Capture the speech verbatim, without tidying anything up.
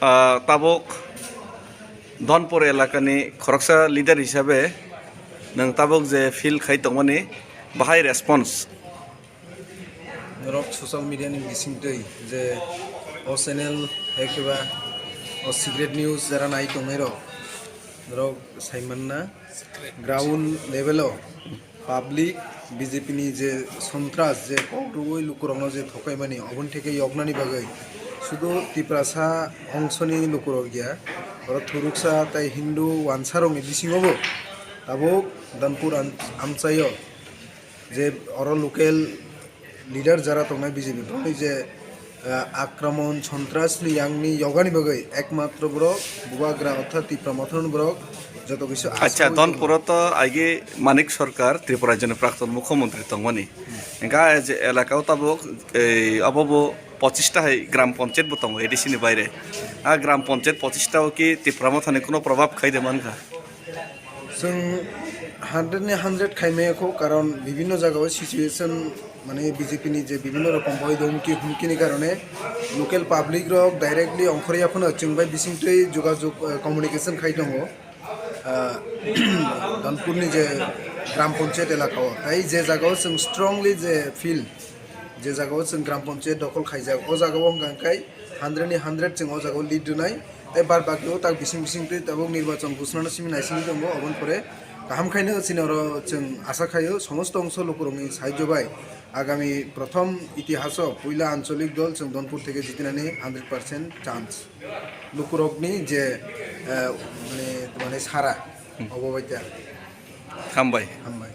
Ah, tabuk Dhonpur elakani khoroksa leader hisabe nwng tabuk je feel khai tongmani, bahai response? Norok social media ni bisingtwi je o channel hai khe ba o secret news jara nai tongnai rok, norok sai manna ground level o public B J P ni je sontras je kok rwui lukurokno je thokaimani oboni theke yoknani bagwi sudu Tiprasa ongsoni lukurok ya, oro thuruksa tei Hindu wansarokni bisingo bo tabuk Dhanpur am-, amchaio je oro local leader jara tongnai B J P borokni je, ah, akraman sontras ni yangni yogani bagwi ekmatro borok bubagra orthat Tipra Mothani borok joto kisa. Acha, achai Dhonpuro to aige Manik Sarkar, Tripura rajyoni prakton mukhyamantri tongmani. Hingkha je elaka o tabuk, ei, obo bo pochista hai gram panchayat bo tongo A D C ni baire. A gram panchayat pochista o ki Tipra Mothani kuno probab khai de mankha? Chwng hundred ni hundred khai maya kho, karon bibhinno jagao situation, mane, B J P ni je bibhinno rokom boi humki, humki ni karone local public rok directly ongkhorya phano chwng bai bisingtwi jogajog, eh, communication khai tongo. Ah, Dhanpur ni je gram panchayat elaka o, tai je jagao chwng strongly je feel, je jagao chwng gram panchayat dokhol khaijak, o jagao hwnkha khe hundred ni hundred chwng o jagao lead rwnai. Tei bad baki o tak bising bising twi tabuk nirbachon ghoshnano simi naisingwi tongo, oboni pore kaham khaino chini oro chwng asa khaio somosto ongso lukurokni sahajyo bai agami prothom itihaso puila ancholik dol chwng Dhonpur theke jitinani hundred percent chance. Lukurokni je, eh, mane, mane sara, hmm, obo bai ta. Hambai. Hambai.